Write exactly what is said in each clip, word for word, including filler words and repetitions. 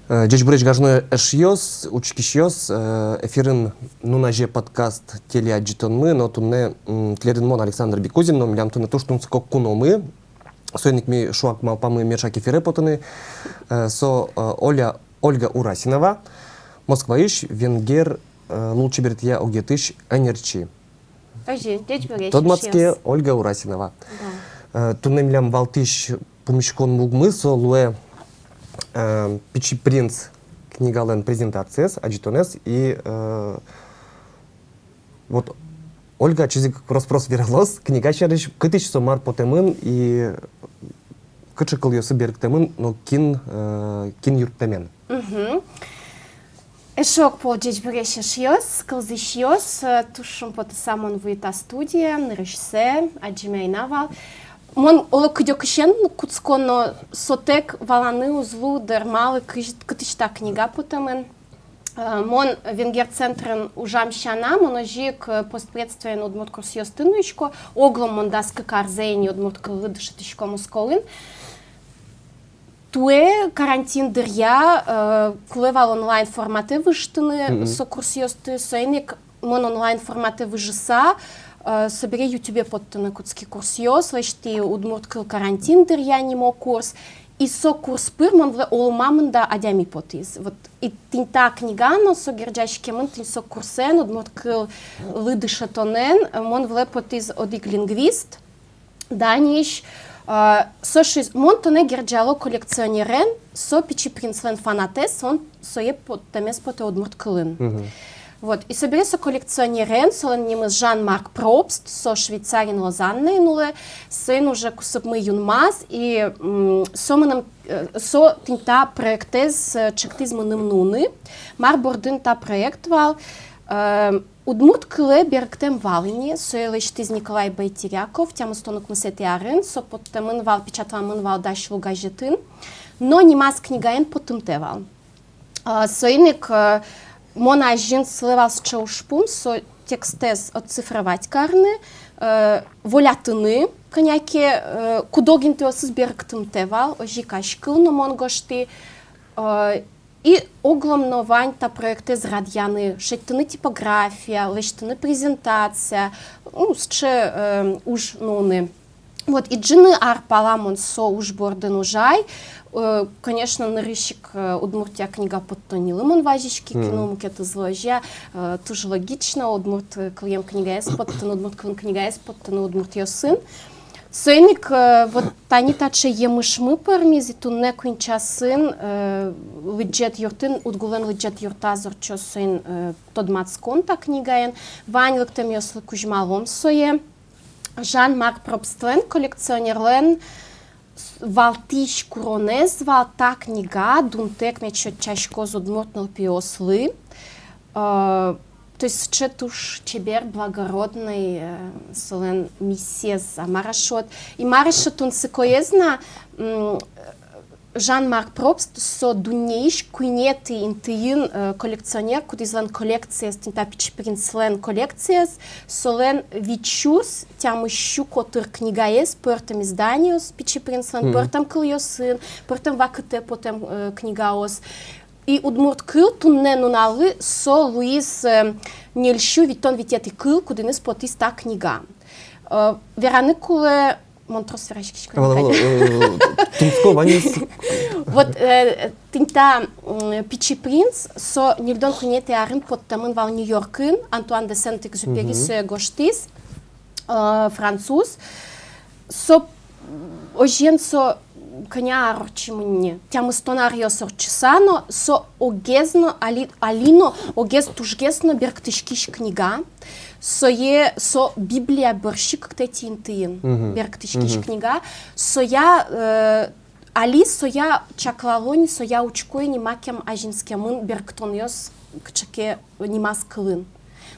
Э, ӟечбуресь, гажано эшъёс, учкисьёс, э, эфирын «Нуназе» подкаст телеадӟытонмы, но туннэ, м, тӥледын мон, Александр Бикузин, но милям туннэ туж тунсыко куномы, соин ик ми шуак малпамы меӵак эфире потыны. Э, со, э, Оля, Ольга Урасинова, Москваысь венгер, э, лулчеберетъя огъетысь ӧнерчи. Озьы, ӟечбуресь, тодматске, эшъёс. Ольга Урасинова. Да. Э, туннэ милям валтӥсь пумиськон мугмы со луэ, э, «Пичи принц» книгалэн презентациез, адӟытонэз, и, э, вот Ольга ачиз ик рос-прос вералоз книга сярысь, кытысь со, мар потэмын и кыӵе кылъёсы берыктэмын, но кин, э, кин юрттэмен. Мгм. Эшшо ог пол ӟечбуресь, эшъёс, кылзӥсьёс, э, туж шумпотыса мон вуи та студие, нырысьсэ, адӟеме ӧй на вал. Мон оло кыдёкысен кутско, но сотэк валаны уз луы дыр, малы, кызь-, кытысь та книга потэмын. Э, мон Венгер центрын ужам сяна, мон озьы ик, э, постпредствоын удмурт курсъёсты нуисько, оглом мон дас кык арзэ ини удмурт кыллы дышетӥсько Москваын. Туэ карантин дыръя, э, кулэ вал онлайн форматэ выжтыны, мгм, со курсъёсты, соин ик мон онлайн форматэ выжыса, э, собере Ютубе поттыны кутски курсъёс, лэсьтӥ «Удмурт кыл карантин дыръя» нимо курс. И со курс пыр мон вылэ оло ма мында адями потӥз. Вот и тӥни та книга но со герӟаськемын, тӥни со курсэн, удмурт кыллы дышетонэн, э, мон вылэ потӥз одӥг лингвист, Даниысь, а, со шуиз: «Мон тонэ герӟало коллекционерен, со «Пичи принцлэн» фанатэз, со, сое поттэмез потэ удмурт кылын». Мгм. Вот, и собере со коллекционерен, солэн нимыз Жан-Марк Пробст, со Швейцариын, Лозаннаын улэ, соин уже кусыпмы юнмаз, и, м, со мыным, э, со тӥни та проектэз, э, чектӥз мыным нуыны. Мар бордын та проект вал? Э, удмурт кылэ берыктэм вал ини, сое лэсьтӥз Николай Байтеряков тямыстон укмысэтӥ арын, со поттэмын вал, печатламын вал «Дась лу» газетын, но нимаз книгаен потымтэ вал. А, соин ик, э, мон азьын сылэ вал сыӵе ужпум, со текстэз оцифровать карыны, э, волятыны, кӧня ке, э, куд-ог интыосыз берыктымтэ вал, озьы ик азькыл но мон гожтӥ, э, и оглом но вань та проектэз радъяны, шедьтыны типография, лэсьтыны презентация, ну, сыӵе, э, уж нуыны. Вот, и ӝыны ар пала мон со уж бордын ужай. Э, конечно, нырысь ик, э, «Удмуртия» книга поттоннилы мон вазиськи, мгм, кино мукетыз луэ, озьы, э, туж логично, удмурт, э, кылъем книгаез поттыны, удмурт кылын книгаез поттыны удмуртъёсын. Соин ик, э, вот тани таӵе емышмы пӧрмиз, и туннэ куинь часын, э, лыдӟет юртын, УдГУлэн лыдӟет юртаз ортчоз соин, э, тодматскон та книгаен. Вань лыктэмъёслы кузьмалом сое. Жан-Марк Пробстлэн, коллекционерлэн, с-, валтӥсь куронэз вал: та книга дунтэк мед сётъяськоз удмурт нылпиослы. Э, то есть сыӵе туж чебер, благородный, э, солэн миссиез, а мар-а шуод. И мар-а шуод, тунсыкоез на, м, Жан-Марк Пробст со дуннеысь куинетӥ интыын, э, коллекционер, кудӥзлэн коллекциез, тӥни та «Пичи принцлэн» коллекциез, солэн вить сюрс тямыс сю котыр книгаез, пӧртэм изданиос «Пичи принцлэн», мгм, пӧртэм кылъёсын, пӧртэм вакытэ потэм, э, книгаос. И удмурт кыл туннэ нуналлы со луиз, э, ньыль сю витьтон витетӥ кыл, кудӥныз потӥз та книга. Э, вераны кулэ, мон трос вераськисько. Вала, вала, э, тунсыко ваньмыз. Вот, э, тӥни та, м, «Пичи принц», со ньыльдон куинетӥ арын поттэмын вал Нью-Йоркын, Антуан де Сент-Экзюпери, мгм, сое гожтӥз, э, француз. Со, м, озьыен, со кӧня ар ортче мынэ, тямыстон аръёс ортчыса но, со огез но, али, али но огез тужгес но берыктӥськись книга. Сое, со Библия бӧрсьы кыктэтӥ интыын, мгм, берыктӥськись, мгм, книга. Соя, э, али соя чаклало ни, соя учко ни, макем азинскемын берыктонъёс кыӵе ке нимаз кылын.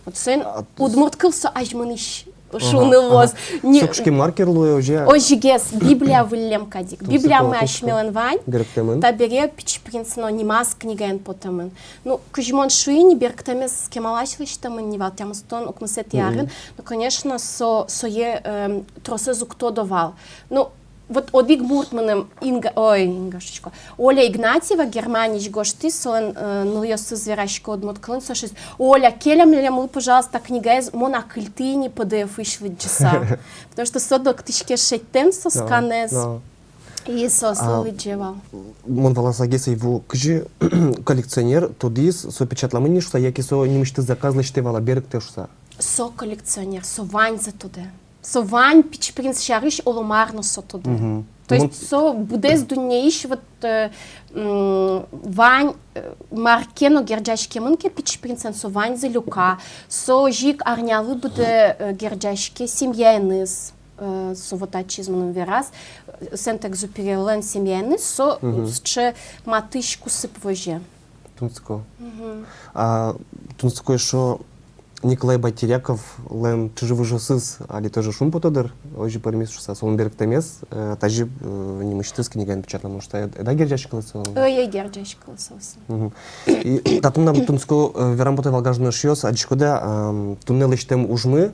Вот соин, а, удмурт кыл со азьмынӥсь, ага, шуыны луоз. Ага. Не, со кыӵе ке маркер луэ, озьы-а? Озьыгес, Библия выллем кадь ик. Тунсыко, тунсыко. Библиямы асьмелэн вань. Берыктэмын. Табере «Пичи принц» но нимаз книгаен потэмын. Ну, кызьы мон шуи ни, берыктэмез кемалась лэсьтэмын ни вал, тямыстон укмысэтӥ арын. Мгм. Ну, конечно, со, сое, эм, тросэз уг тодо вал. Ну, Вот одӥг мурт мыным, Инга, ой, Инга шуисько, Оля Игнатьева, Германиысь гожтӥз, солэн, э, нылъёсыз верасько удмурт кылын, со шуиз: «Оля, келямлы, пожалуйста, книгаез, мон акыльтӥ ини П Д Ф-ысь лыдӟыса». Потому что со лыктӥське шедьтэм со сканэз. И со, со лыдӟе вал. Мон валаса гес ӧй вуы, кызьы коллекционер тодӥз, со печатламын ни шуса, яке со нимысьтыз заказ лэсьтэ вал-а, берыктэ шуса? Со коллекционер, со ваньзэ тодэ. Со вань Пичи принц сярысь оло мар но со тодэ. То есть со быдэс дуннеысь вот, э, м, вань, э, мар ке но герӟаськемын ке Пичи принцен, со ваньзэ люка. Со озьы ик арнялы быдэ, э, герӟаське семьяеныз. Э, со вот ачиз мыным вераз, э, Сент-Экзюперилэн семьяеныз, со, э, сыӵе матысь кусып возе. Тунсыко. А, тунсыко эшшо Николай Байтеряковлэн чыжы-выжыосыз али тоже шумпото дыр, озьы пӧрмиз шуса, солэн берыктэмез, э, тазьы, э, нимысьтыз книгаен печатламын шуса, э, ӧд-а герӟаськылэ со? Ӧй, ӧй герӟаськылэ соосын. И татын мынам тунсыко, э, верам потэ вал, гажано эшъёс, адӟиськоды-а, ам, туннэ лэсьтэм ужмы,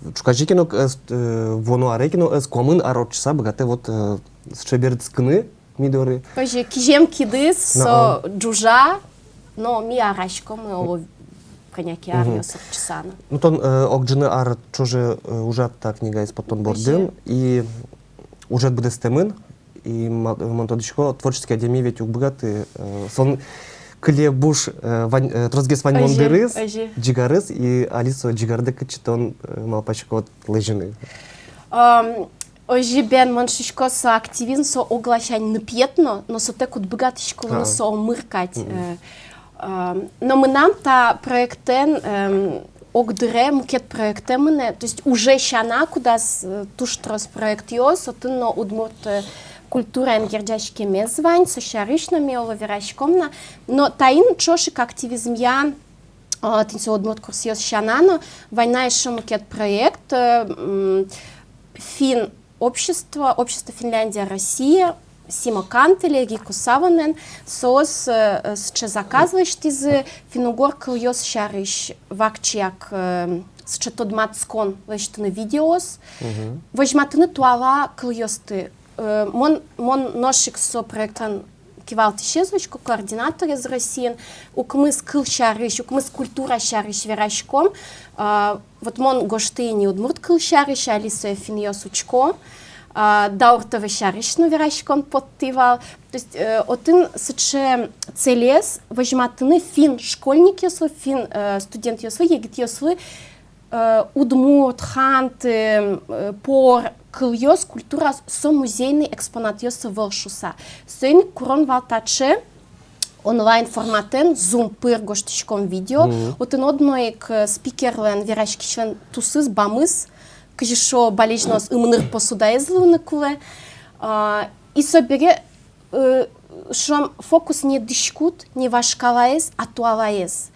ӵуказе ке но, э, с-, э, вуоно аре ке но, э, куамын ар ортчыса быгатэ вот, э, сыӵе берытскыны ми доры. Озьы, кизем кидыс, со ӝужа, но ми араськом, оло, кӧня ке аръёс ортчыса но. Ну, тон, э, ог ӝыны ар ӵоже, э, ужад та книгаез поттон бордын, и ужед быдэстэмын, и ма-, мон тодӥсько, творческий адями ведь уг быгаты, э, солэн кыле буш, э, вань, э, тросгес вань мундырыз, озьы, озьы, ӟигарыз, и али со ӟигардэк кытчы тон, э, малпаськод лэзьыны. Ам, Озьы бен, мон шуисько, со активизм, со ог ласянь ныпъет но, но со тэк уд быгатӥськы луыны, со омыр кадь. Э, эм, но мынам та проектэн, эм, ог дыре мукет проектэ мынэ, то есть уже сяна, кудаз, э, туж трос проектъёс, отын но удмурт, э, культураен герӟаськемез вань, со сярысь но ми оло вераськом на, но таин ӵош ик активизмъя, а, тӥни со удмурт курсъёс сяна но, вань на эшшо мукет проект, э, м, финн общество, общество Финляндия, Россия, Симо Кантеле, Рику Савонен, соос, э, э, сыӵе заказ лэсьтӥзы, финн-угор кылъёс сярысь вакчияк, э, сыӵе тодматскон лэсьтыны видеос, возьматыны туала кылъёсты. Э, мон, мон нош ик со проектлэн кивалтӥсез луисько, координаторез Россиын, укмыс кыл сярысь, укмыс культура сярысь вераськом. А, вот мон гожтӥ ини удмурт кыл сярысь, али сое финнъёс учко. А, Даур ТВ сярысь но вераськон поттӥ вал. То есть, э, отын сыӵе целез возьматыны финн школьникъёслы, финн, э, студентъёслы, егитъёслы, э, удмурт, ханты, э, пор кылъёс, культураос, со музейный экспонатъёс ӧвӧл шуса. Соин ик курон вал таӵе онлайн форматэн, Zoom пыр гожтӥськом видео. Отын одно ик, э, спикерлэн, вераськисьлэн тусыз, бамыз, кызьы шуо, болезнёс ымныр посудаез луыны кулэ. А, и собере, э, шуом, фокус не дӥськут, не вашкалаез, а туалаез.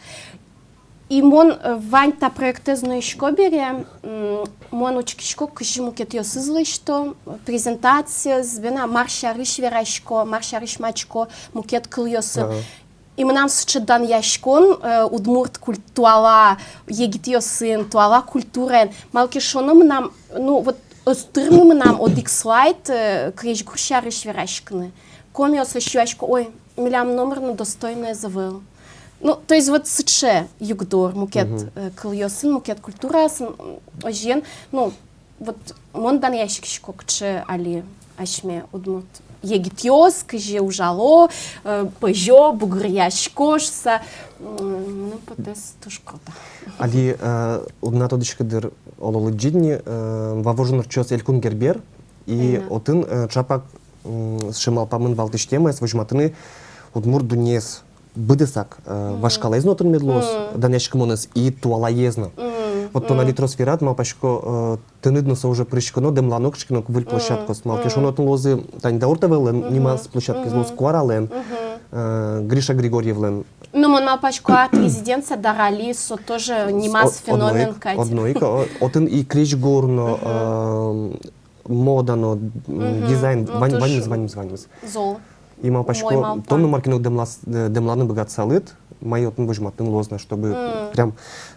И мон, э, вань та проектэз нуисько бере, м, мон учкисько, кызьы мукетъёсыз лэсьто, презентациез, бен-а, мар сярысь верасько, мар сярысь мадисько мукет кылъёсын. И мынам сыӵе данъяськон, э, удмурт культ-, туала егитъёсын, туала культураен. Малы ке шуоно, мынам, ну, вот, ӧз тырмы мынам одӥг слайд, э, крезьгур сярысь вераськыны. Комиос эшшо юасько: «Ой, милям номыр но достойноез ӧвӧл». Ну, то есть вот сыӵе югдур мукет, э, кылъёсын, мукет культураосын, м, озьыен, ну, вот мон данъяськисько, кыӵе али асьме удмурт егитъёс, кызьы ужало, э, пӧзё, бугыръясько шуса, м, ну, потэс туж круто. Али, э, уд на тодӥськы дыр, оло лыдӟид ни, э, Вавожын ортчоз Элькун Гербер, и отын, э, чапак, м, сыӵе малпамын валтӥсь темаез возьматыны удмурт дуннеез быдэсак, э, вашкалаез но отын мед луоз, данъяськымонэз, и туалаез но. Вот тон али трос верад, малпасько, э, тыныд но со уже пыриськоно, дэмлано кыӵе ке но выль площадкаос. Малы ке шуоно, отын луозы тани Даур ТВ-лэн нимаз площадкаез, луоз Куаралэн, э, Гриша Григорьевлэн. Ну, мон малпасько, арт-резиденция «Дарали», со тоже нимаз феномен кадь. Одно ик, о-, отын и крезьгур но, э, мода но, м, дизайн, вань-, ваньмыз, ваньмыз, ваньмыз. Зол. И малпасько, тон но мар ке но дэмлас-, э, дэмланы быгатысалыд, мае отын возьматыны луоз на, чтобы прям,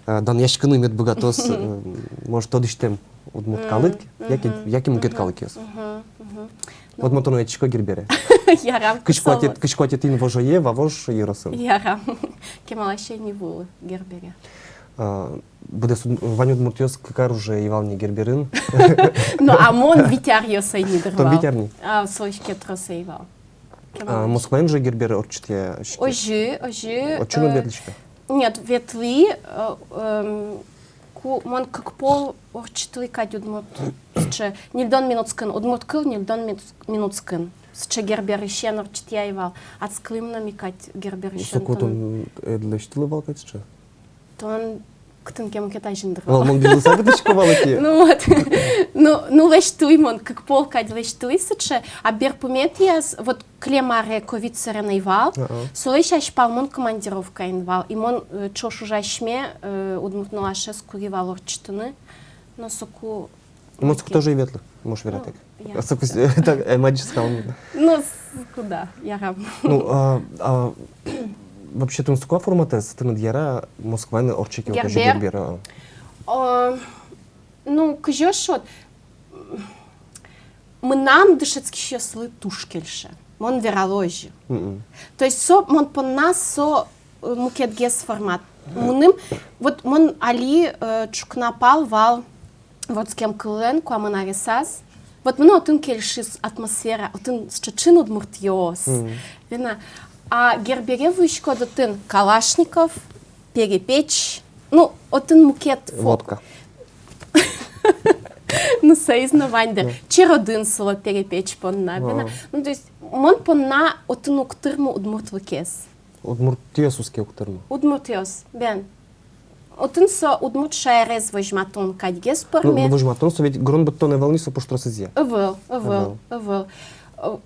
э, данъяськыны мед быгатоз, э, может, тодӥсьтэм удмурт калык, яке, яке мукет калыкъёс. Вот мон тонэ ӧтисько Гербере. Ярам. Кызь куатетӥ, кызь куатетӥ ини Вожое, Вавож ёросын. Ярам. Кемалась ӧй ни вуылы Гербере. А, быдэс уд-, вань удмуртъёс кык ар уже ӧй вал ни Герберын. Ну, а мон вить аръёс ӧй ни дыр вал. Тон вить ар ни? А, солэсь ке трос ӧй вал. А, Москваын же Гербер ортчытъяське. Озьы, озьы. Отчы но, э, ветлӥськод-а? Нет, ветлӥ, э, эм, ку-, мон кык пол ортчытылӥ кадь удмурт, сыӵе, ньыльдон минутскын, удмурт кыл ньыльдон минут-, минутскын. Сыӵе Герберысен ортчытъяй вал. Адскылӥм но ми кадь Герберысен. Соку тон, тон ӧд лэсьтылы вал кадь сыӵе? Тон кытын ке мукет азьын дыр вал. Вал, мон бызьылыса кутӥсько вал ке. Ну вот. Ну, ну, лэсьтылӥ мон, кык пол кадь лэсьтылӥ сыӵе, а берпуметӥяз, вот, кылем аре ковид сэрен ӧй вал, ага, солэсь азьпал мон командировкаын вал, и мон, э, ӵош ужасьме, э, удмурт нылашез кури вал ортчытыны, но соку Москваын тоже ӧй ветлы, можешь вератэк. Ну, я. Соку с-, так, э, мадьыскал. Ну, с-, куда? Ярам. Ну, а, а, вообще, тон соку форматэз, тыныд яра Москваын ортче ке, вот, Гербер? Гербер, а. О, ну, кызьы шуод, мынам дышетскисьёслы туж кельше. Мон верало озьы. Мгм. То есть со мон понна со, э, мукетгес формат. Мыным, вот мон али, э, ӵукна пал вал вордскем кыллэн куамын аресаз. Вот мыным отын кельшиз атмосфера, отын сыӵе чын удмуртъёс. Мгм. Вена. А Гербере вуиськод, отын Калашников, перепеч, ну, отын мукет фо-, водка. Ну, соиз но вань дыр. Да. Черодын сыло перепеч понна, вена. Ага. Ну, то есть, мон понна отын уг тырмы удмуртлыкез. Удмуртъёс уз ке уг тырмы. Удмуртъёс, бен. Отын со удмурт шаерез возьматон кадьгес пӧрме. Ну, возьматон, со ведь гырон быдтон ӧвӧл ни со пуштросызъя. Ӧвӧл, ӧвӧл, ӧвӧл. Ӧвӧл. Э,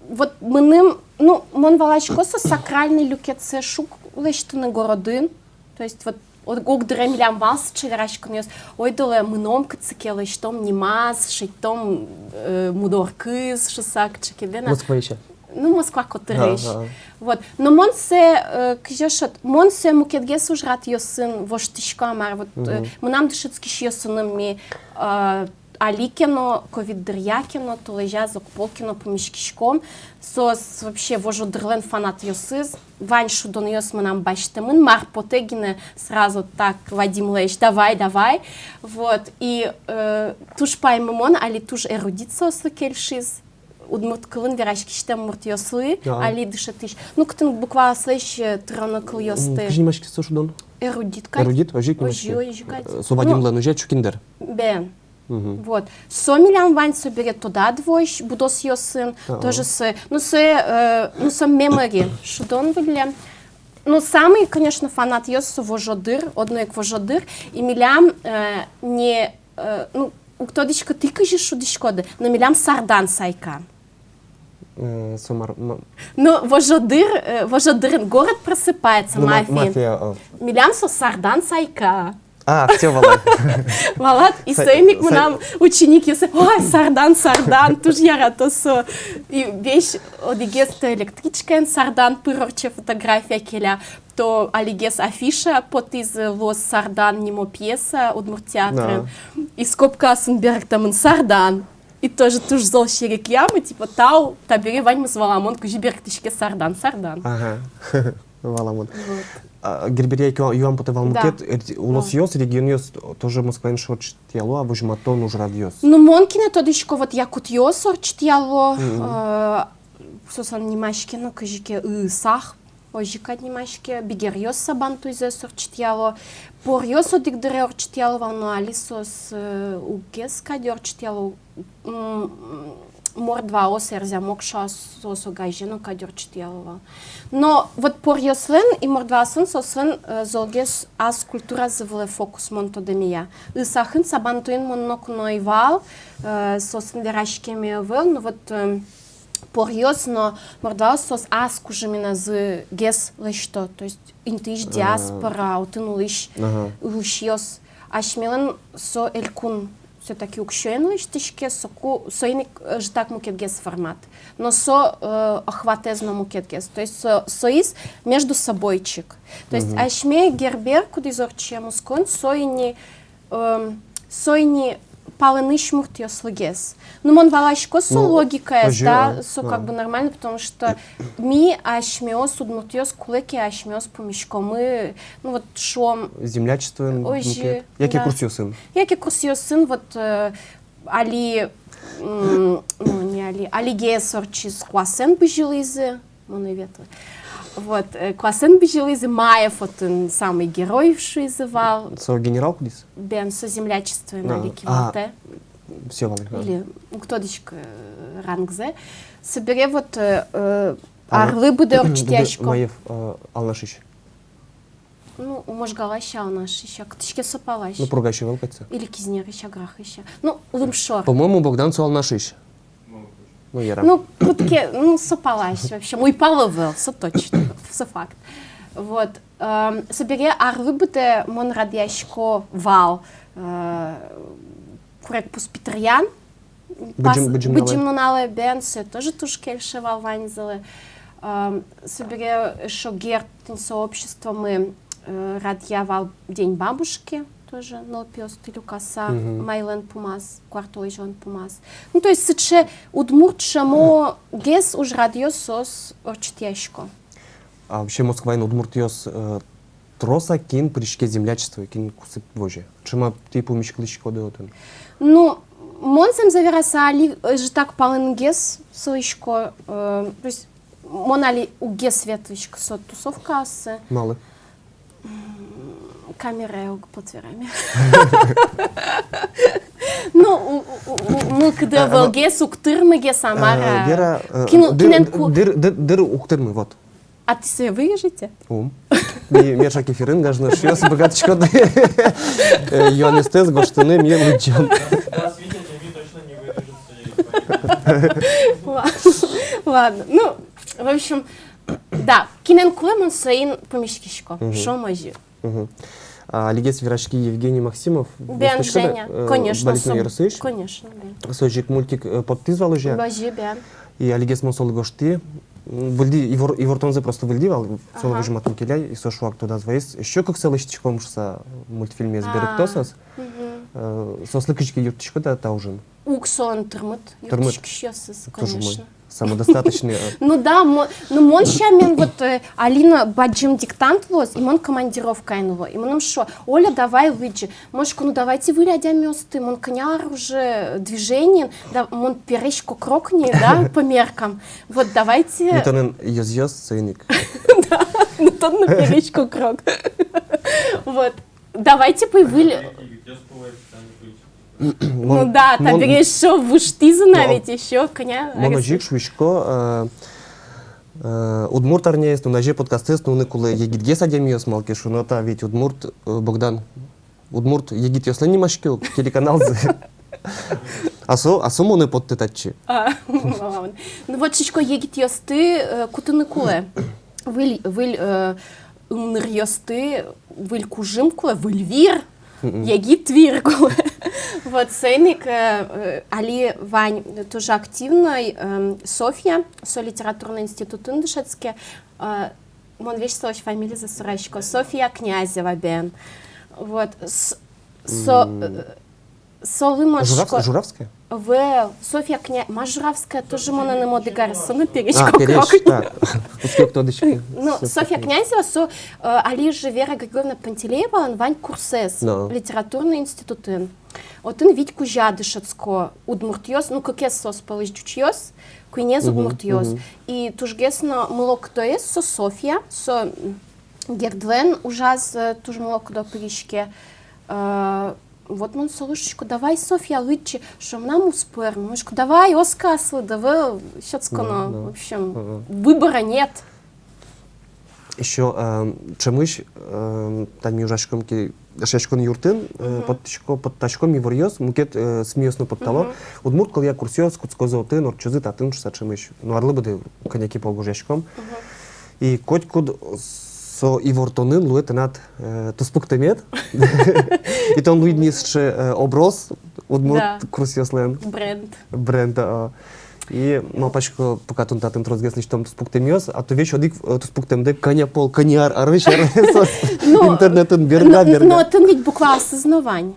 вот мыным, ну, мон валасько, со сакральный люкетсэ шуг лэсьтыны городын. То есть вот, вот ог дыре милям вал сыӵе вераськонъёс: ойдолэ мыном кытчы ке, лэсьтом нимаз, шедьтом, э, мудоркыз, шуса, кытчы ке, вена. Москваысь-а? Ну, Москва котырысь. Ага. Вот. Но мон сое, э, кызьы шуод, мон сое мукетгес ужрадъёсын воштӥсько, мар, вот, э, мгм, мынам дышетскисьёсыным ми, э, али ке но, ковид дыръя ке но, толэзяз ог пол ке но пумиськиськом. Соос вообще вожодырлэн фанатъёсыз, вань шудонъёс мынам басьтэмын, мар потэ гинэ, сразу так Вадимлэсь: давай, давай. Вот. И, э, туж паймымон, али туж эрудит соослы кельшиз. Удмурт кылын вераськисьтэм муртъёслы, ага, али дышетӥсь. Ну, кытын букваослэсь, э, тыроно кылъёсты. М, кызьы нимаське со шудон? Эрудит кадь. Эрудит, озьы ик нимаське. Озьы, озьы кадь. Э, со Вадимлэн, ну, озьы, Чукиндэр. Бен. Мгм. Вот. Со милям вань, собере тодад возь будосъёсын, ага, тоже со, ну, со, э, ну, со memory шудон выллем. Ну, самый, конечно, фанатъёс со вожодыр, одно ик вожодыр, и милям, э, не, э, ну, уг тодӥськы, тӥ кызьы шудӥськоды, но милям Сардан Сайка. Э, со мар-, ма- Ну, вожодыр, э, вожодырын город просыпается, ну, ма-, мафия. Мафия, а. Милям со Сардан Сайка. А, всё, валай. Валад, и соин ик мынам ученикъёсы: ой, Сардан, Сардан, туж ярато со. И весь одӥгез то электричкаын Сардан пыр ортче, фотография келя, то алигес афиша потӥзы, луоз Сардан нимо пьеса удмурт театрын. Да. И скобкаосын берыктэмын Сардан. И тоже туж зол серекъямы, типа, тау, табере ваньмыз валамон, кызьы берыктӥське Сардан, Сардан. Ага. Валамон. Вот. А, Герберъя ик юан потэ вал мукет, да, э, улосъёс, регионъёс тоже Москваын ортчытъяло-а возьматон ужрадъёс? Ну, мон кинэ тодӥсько, вот якутъёс ортчытъяло, мгм, э, соослэн нимаське, ну, кызьы ке, Ыысах, озьы кадь нимаське, бигеръёс Сабантуйзэс ортчытъяло, поръёс одӥг дыре ортчытъяло вал, но али соос, э, уггес кадь ортчытъяло, м, мордваос, эрзя-мокшаос, соос огазе но кадь ортчытъяло вал. Но вот поръёслэн и мордваослэн, соослэн, э, золгес ас культуразы вылэ фокус, мон тодэмея. Ыысахын Сабантуйын мон ноку но ӧй вал, э, соосын вераськеме ӧвӧл, но вот, э, поръёс но мордваос, соос ас кужымыназы гес лэсьто, то есть интыысь диаспора, отын улӥсь, ага, улӥсьёс. Асьмелэн со элькун всё-таки уксёен лэсьтӥське, соку, соин ик, э, ӧжытак мукетгес формат. Но со, э, охватэз но мукетгес. То есть со, соиз между собойчик. То есть, мгм, асьме Гербер, кудӥз ортче Москваын, со ини, эм, со ини палэнысь муртъёслыгес. Ну, мон валасько со логикаез, да, со как бы нормально, потому что ми асьмеос, удмуртъёс, кулэ ке, асьмеос пумиськомы, ну, вот, шуом, землячествоын, озьы, яке курсъёсын. Яке курсъёсын, вот, э, али, м, ну, не али, алигес ортчиз, куасэн бызьылӥзы, мон ӧй ветлы. Вот, э, куасэн бызьылӥзы, Маев отын самый герой шуизы вал. Со генерал кудӥз? Бен, со землячествоын али кивалтэ. Всё, валай. Или уг тодӥськы, э, рангзэ. Собере вот, э, э, арлы быдэ ортчытъясько. Маев, э, Алнашысь? Ну, Можгалась-а, Алнашысь-а, кытысь ке со палась. Ну, Пургаысь ӧвӧл кадь со. Или Кизнерысь-а, Грахысь-а. Ну, лымшор. По-моему, Богдан со Алнашысь. Ну, яра. Ну, куд ке, ну, со палась, вообще, уйпал ӧвӧл, со точно, со факт. Вот, эм, собере арлы быдэ мон радъясько вал, э, Курегпуз Питыръян, Быдӟым, Быдӟым нуналэ. Быдӟым нуналэ, бен, сое тоже туж кельше вал ваньзылы. Эм, собере эшшо Герд тӥни сообществомы, э, радъя вал День бабушки, тоже нылпиосты люкаса, мгм, маилэн пумаз, куартолэзьлэн пумаз. Ну, то есть сыӵе удмурт шӧмогес ужрадъёс соос ортчытъясько. А вообще Москваын удмуртъёс, э, трос-а, кин пыриське землячествое, кин кусып возе? Ӵем-а тӥ пумиськылӥськоды отын? Ну, мон, зэмзэ вераса, али ӧжытак палэнгес сылӥсько, э, то есть мон али уггес ветлӥсько со тусовкаосы. Малы? М, камерае уг поты вераме. Ну, у-, у-, у-, мылкыды ӧвӧлгес, уг тырмыгес, а мар-а. Вера, э, кино-, дыр, кинэн ку- дыр, дыр, дыр уг тырмы, вот. А тӥ сое вырежете? Ум. Ми, ми эшшо эфирын, гажано эшъёс, быгатӥськоды, э, юанъёстэс гожтыны, ми лыдӟом. Ла-, ладно. Ну, в общем, да, кинэн кулэ, мон соин пумиськисько. Мгм. Шуом озьы. Мгм. А, алигес вераськи Евгений Максимов. Бен, Женя, э, конечно, Балезино ёросысь. Конечно, бен. Со озьы ик мультик, э, поттӥз вал уже. Озьы, бен. И алигес мон солы гожтӥ. М, выльдӥ, ивор-, ивортонзэ просто выльдӥ вал, солы, ага, возьматыны келяй, и со шуак тодаз ваиз. Ещё кык сое лэсьтӥськом шуса, мультфильмез берыктосаз. Мгм. Э, соослы кызьы ке юрттӥськод-а та ужын? Уг, солэн тырмыт, тырмыт юрттӥськисьёсыз, конечно. Самодостаточный, а. Ну да, мо-, ну, мон сямен вот, э, али но бадӟым диктант луоз, и мон командировкаын луо. И мыным шуо: «Оля, давай лыдӟы». Мон шуисько: «Ну, давайте выль адямиосты, мон кӧня ар уже движениын, да, мон пересь кокрок ни, да, по меркам. Вот, давайте». Ну, тонэн ёзъёс соин ик. Да, ну, тон но пересь кокрок. Вот. Давайте пӧй выль. Ну да, табере ещё выжтӥзы на ведь ещё, кӧня. Мон озьы ик шуисько, э, э, удмурт арняез нуназе подкастэз нуыны кулэ егитгес адямиос, малы ке шуоно, та ведь удмурт, э, Богдан, удмурт егитъёслэн нимаське ук телеканалзы. А со, а со монэ потты татчы. А, ладно. Ну вот, шуисько, егитъёсты, э, кутыны кулэ. Выль, выль, э, ымныръёсты, выль кужым кулэ, выль вир, мгм, егит вир кулэ. Вот, соин ик, э, э, али вань тоже активной, эм, Софья, со литературный институтын дышетске, э, мон весь солэсь фамилизэ сурасько, Софья Князева, бен. Вот, с-, со-, м, э, Солы мон шуисько. Журавская? Ӧвӧл, Софья Кня-, ма, Журавская тоже монэным одӥг арес, со но пересь кокрок. А, пересь, так. Успех тодӥськы. Ну, Софья Князева, со, э, али же Вера Григорьевна Пантелеевалэн вань курсэз, да, литературный институтын. Отын вить кузя дышетско удмуртъёс, ну, кыкез соос пӧлысь ӟучъёс, куинез удмуртъёс. Мгм. И тужгес но мылокыдоез со Софья, со, м, Гердлэн ужаз, э, туж мылокыдо пыриське. Э, Вот мон солы шуисько: «Давай, Софья, лыдӟы». Шуэ: «Мынам уз пӧрмы». Мон шуисько: «Давай, Оскар аслыд ӧвӧл, сётсконо». Да, да. В общем, ага, выбора нет. Ещё, эм, ӵемысь, эм, тани ужаськом ке, дышетскон юртын, э, мгм, поттӥсько-, поттаськом иворъёс мукет, э, СМИ-ос но поттало. Мгм. Удмурт кылъя курсъёс кутскозы отын, ортчозы татын шуса ӵемысь. Ну, арлы быдэ кӧня ке пол гожъяськом. Мгм. И котькуд со ивортонын луэ тынад, э, туспуктэмед. И тон луид ни сыӵе, э, образ удмурт, да, курсъёслэн. Бренд. Бренд, а. И малпасько, пока тон татын тросгес лэсьтом туспуктэмъёс, а то весь одӥг, э, туспуктэмдэ кӧня пол, кӧня ар, арысь ар. Ну, интернетын берга, но, берга. Но татын ведь букваосыз но вань.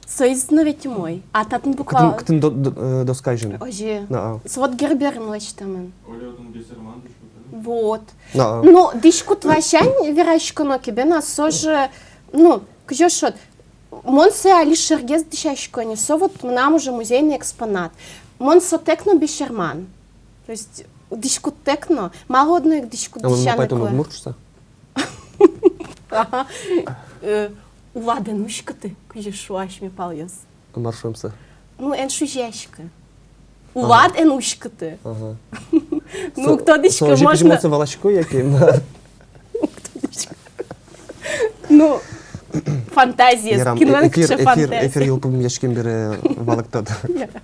Соиз но ведь умой. А татын буква... Кытын, кытын до-, до-, э, доска азьын? Озьы. На, а. Со вот Герберын лэсьтэмын. Оло отын бесерман дӥськут, а? Вот. На, а. Ну, дӥськут ласянь вераськоно ке, бен, а со же, ну, кызьы шуод, мон сое али шергес дӥсясько ни, со вот мынам уже музейный экспонат. Мон сотэк но бесерман. То есть, дӥськуттэк но. Малы одно ик дӥськут дӥсяны кулэ? А мон ма пайтон удмурт шуса? Ага. Э, улад эн уськыты, кызьы шуо асьме палъёс. Мар шуэмсэ? Ну, эн шузияськы. Ага. Улад эн уськыты. Ага. Ну, со-, уг тодӥськы, со озьы можно. Кызьы мон сое валасько, яке мар? Уг тодӥськы. Ну, фантазия, ярам, кинлэн э-, эфир, кыӵе эфир, фантазия. Эфир йылпумъяськем бере валэктод. Яра.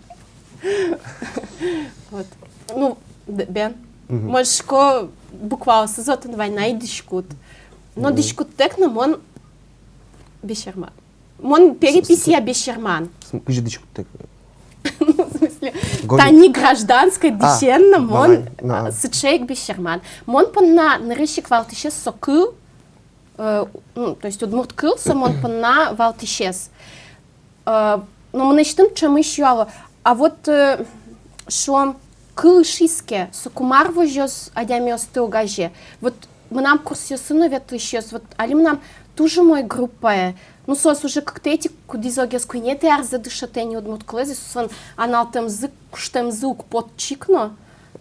Вот. Ну, д-, бен. Мгм. Мон шуисько, букваосыз отын вань на, и дӥськут. Но дӥськуттэк но мон бесерман. Мон переписья бесерман. См-, кызьы дӥськуттэк? Ну, в смысле, тани гражданской дӥсен но мон сыӵе ик бесерман. Мон понна нырысь ик валтӥсез со кыл, э, ну, то есть удмурт кыл, со мон понна валтӥсез. Э, но мынэсьтым ӵемысь юало: а вот, э, шуом, кыл ышиз ке, соку мар возёз адямиосты огазе? Вот мынам курсъёсы но ветлӥсьёс, вот али мынам туж умой группае. Ну, соос уже кыктэтӥ, кудӥз огез куинетӥ арзэ дышетэ ни удмурт кылэз, и соослэн аналтэмзы, куштэмзы уг поты чик но.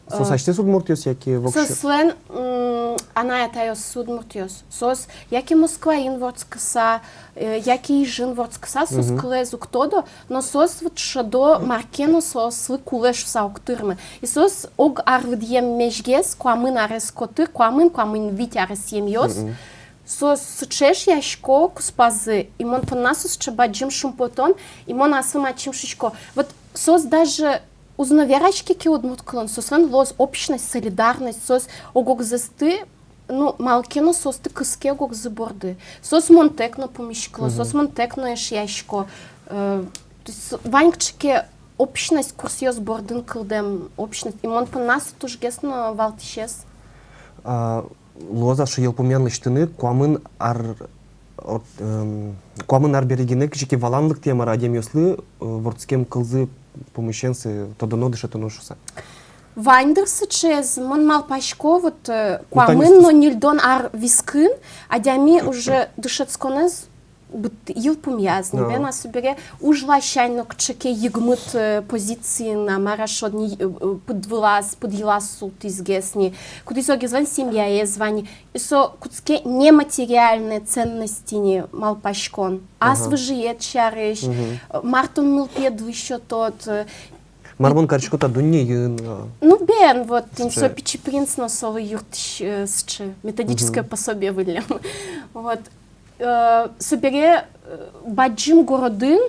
Соос асьтэос удмуртъёс яке воксё? Соослэн, м, анай-атайёссы удмуртъёс. Соос яке Москваын вордскыса, э, яке Ижын вордскыса, соос кылэз уг тодо, но соос вот шӧдо, мар ке но соослы кулэ шуса уг тырмы. И соос ог арлыдъем мезгес, куамын арес котыр, куамын, куамын вить аресъемъёс. Мгм. Соос сыӵе эшъясько куспазы, и мон понна со сыӵе бадӟым шумпотон, и мон аслым ачим шуисько. Вот соос даже уз но вераське ке удмурт кылын, соослэн луоз общность, солидарность, соос ог-огзэсты, ну, малы ке но соосты кыске ог-огзы борды. Соос монтэк но пумиськыло, соос монтэк но эшъясько. Э, то есть вань кыӵе ке общность, курсъёс бордын кылдэм общность. И мон понна со тужгес но валтӥсез. А, луоз-а шуо йылпумъян лэсьтыны куамын ар, от, эм, куамын ар бере гинэ кызьы ке валан лыктэ-а, мар-а, адямиослы, э, вордскем кылзы пумысен сое тодоно, дышетоно шуса? Вань дыр сыӵеез, мон малпасько, вот, э, куамын но ньыльдон ар вискын адями уже дышетсконэз быт-, йылпумъяз ни, бен, а собере уж ласянь но кыӵе ке йыгмыт, э, позициын, а мар-а шуод ни, э, э, пыд вылаз, пыд йылаз султӥзгес ни, кудӥз огезлэн семьяез вань ни. И со кутске нематериальной ценности ни малпаськон. Ас выжыед сярысь, э, мар тон нылпиедлы сётод, э, мар мон карисько та дуннеын, а. Ну, бен, вот, тӥни со «Пичи принц» но солы юрттӥсь, э, сыӵе методическое пособие выллем. Вот. Э, собере, э, бадӟым городын,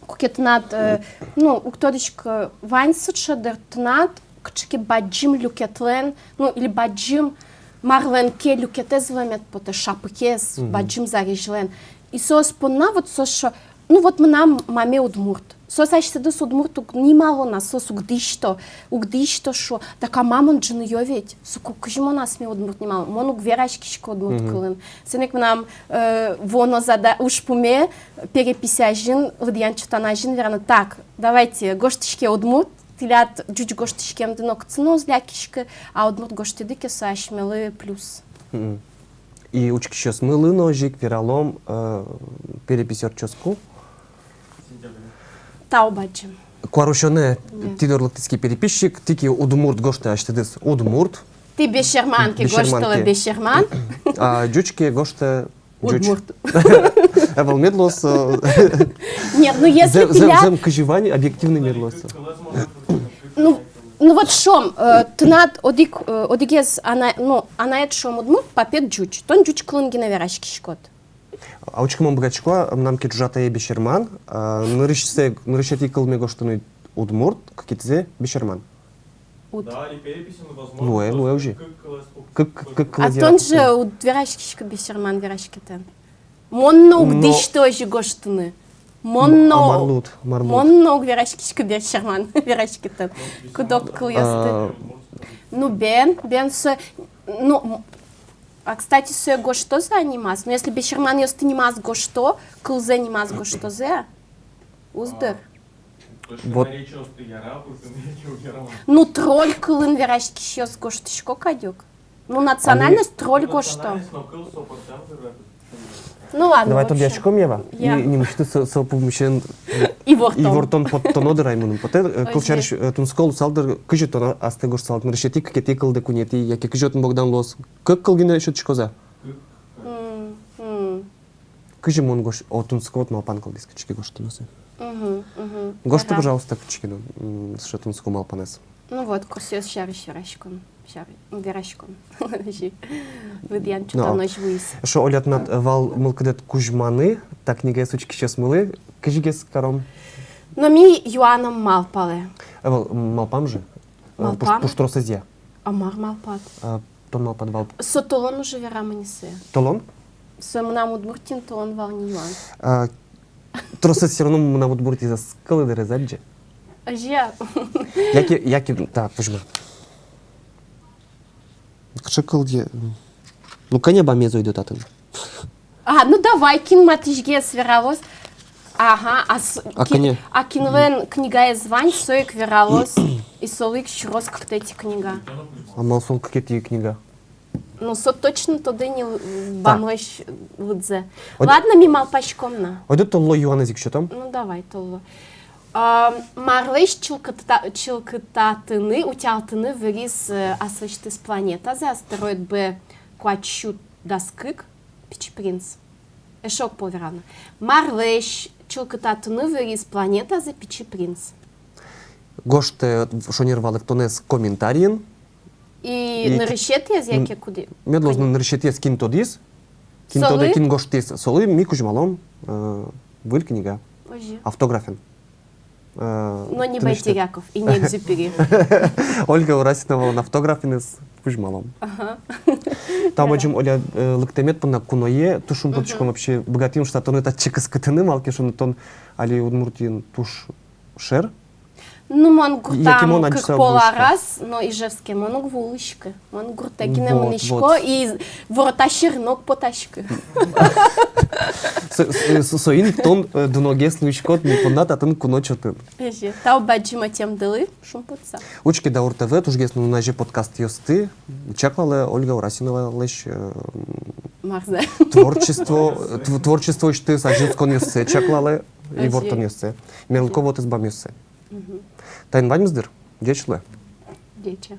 куке тынад, э, ну, уг тодӥськы, вань сыӵе дыр, тынад кыӵе ке бадӟым люкетлэн, ну, или бадӟым марлэн ке люкетэз вылэмед потэ, шапыкез, бадӟым зарезьлэн. И соос понна вот соос шуо, ну, вот мынам маме удмурт. Соос асьсэдыз удмурт уг нимало на, соос уг дӥсьто, уг дӥсьто, шуо: так а мамон ӝыныё ведь, соку кызьы мон асме удмурт нимало, мон уг вераськиськы удмурт кылын. Соин ик мынам, э, вуоно зада-, ужпуме перепись азьын, лыдъян-чотан азьын вераны: так, давайте, гожтӥське удмурт, тӥляд ӟуч гожтӥськемды нокытчы но уз лякиськы, а удмурт гожтӥды ке, со асьмелы плюс. Мгм. И учкисьёсмылы но озьы ик вералом, э, перепись ортчоз ку. Тау бадӟым. Куарусёнэ тӥ доры лыктӥз ке переписчик, тӥ ке удмурт гожтэ асьтэдыз удмурт. Тӥ бесерман ке, гожтэлэ бесерман. А ӟуч ке гожтэ ӟуч. Удмурт. Ӧвӧл, мед луоз, э, нет, ну, если зэм, зэм, тӥляд, зэм кызьы вань, объективный мед луоз. Ну, ну вот шуом, э, тынад одӥг, э, одӥгез ана-, ну, анаед, шуом, удмурт, папед ӟуч. Тон ӟуч кылын гинэ вераськиськод. А учкы, мон быгатӥсько-а, мынам ке ӝужатае бесерман, а, нырысьсэ, нырысетӥ кылме гожтыны удмурт, кыкетӥзэ бесерман. Уд. Да, и переписьын возможно. Луэ, луэ озьы. Кык, кык кылэз пук-, кык, кык кылэз. А тон же уд вераськиськы бесерман вераськетэн. Мон но уг дӥсьты озьы гожтыны. Мон но, а мар луд, мар луд? Мон но уг вераськиськы бесерман вераськетэн. Куд-ог кылъёсты. А. Ну, бен, бен со, ну, м, а, кстати, сое гожтозы-а нимаз? Ну, если бесерманъёсты нимаз гожто, кылзэ нимаз гожтозы-а? Уз дыр. Вот. Ну, тролль кылын вераськисьёс гожтӥсько кадь ук. Ну, национальность тролль гожто. Ну ладно, давай тодъяськом, Ева. Я. И нимысьтыз со, со пумысен ивортон, ивортон поттоно дыр ай, мыным потэ. Э, кылсярысь, э, тунсыко луысал дыр, кызьы тон астэ гожтысал, нырысетӥ, кыкетӥ кылдэ, куинетӥ, яке кызьы отын Богдан луоз? Кык кыл гинэ сётӥськоз-а? Кызьы мон гож-, о, тунсыко, вот малпан кылдӥз кыӵе ке гожтыны сое. Гожты, пожалуйста, кыӵе ке но, м, сыӵе тунсыко малпанэз. Ну вот, курсъёс сярысь вераськон, сярысь, вераськон. Выдъян чотанозь вуиз. Эшшо, Оля, тынад вал мылкыдэд кузьманы та книгаез учкисьёсмылы, кызьы гес каром? Но ми юаном малпалэ. Э, вал, м, малпам же. Э, пуш-, малпам. Пуштросэзъя. А мар малпад? Э, тон малпад вал. Со толон уже верамын ни сое. Толон? Со «Мынам Удмуртиын» толон вал ни юан. А, тросэз всё равно «Мынам Удмуртиез» ӧз кылы дыр, ӧз адӟе. Озьы-а? Яке, яке, та, кузьма. Кыӵе кылдэ. Ну, кӧня бамез ойдо татын? А, ну давай, кин матысьгес вералоз. Ага, а с-, а кин, кӧня? А кинлэн книгаез вань, со ик вералоз. И солы ик сюроз кыкетӥ книга. А малы солы кыкетӥ книга? Ну, со точно тодэ ни л-, бамлэсь лыдзэ. Ойд-, ладно, ми малпаськом на. Ойдо толло юанэз ик сётом. Ну, давай, толло. А, марлэсь чылкыта-, чылкытатыны, утялтыны выриз, э, аслэсьтыз планетазэ, астероид Б куать сю дас кык, Пичи принц. Эшшо ог пол верано. Марлэсь чылкытатыны выриз планетазэ Пичи принц? Гожтэ, э, шонер валэктонэз комментариын. И, и нырысетӥез яке куды? Мед луоз но нырысетӥез, кин тодӥз, кин тодэ, кин гожтӥз, солы ми кузьмалом, э, выль книга. Озьы. Автографен. Э, но не тынэсьтэ Байтеряков и не Экзюпери. Ольга Урасиновалэн автографеныз кузьмалом. Ага. Тау бадӟым, Оля, э, лыктэмед понна куное, туж шумпотӥськом вообще, быгатӥм шуыса тонэ татчы кыскытыны, малы ке шуоно тон али Удмуртиын туж шер. Ну, мон гуртам кык пол араз, но Ижевске мон уг вуылӥськы. Мон гуртэ гинэ мынӥсько, вот, вот. И ворота сьӧрын уг потаськы. Со-, со-, со-, соин ик тон, э, дуногес луиськод ми понна татын куно чотын. Эжи. Тау бадӟым ӧтемдылы, шумпотыса. Учке «Даур ТВ», тужгес нуназе подкастъёсты, чаклалэ Ольга Урасиновалэсь, э, марзэ, творчество, э, тв-, творчествоысьтыз азинсконъёссэ чаклалэ, озьы, ивортонъёссэ, мелко вотэс бамъёссэ. Мгм. Таин ваньмыз дыр. Ӟеч луэ. Ӟеч.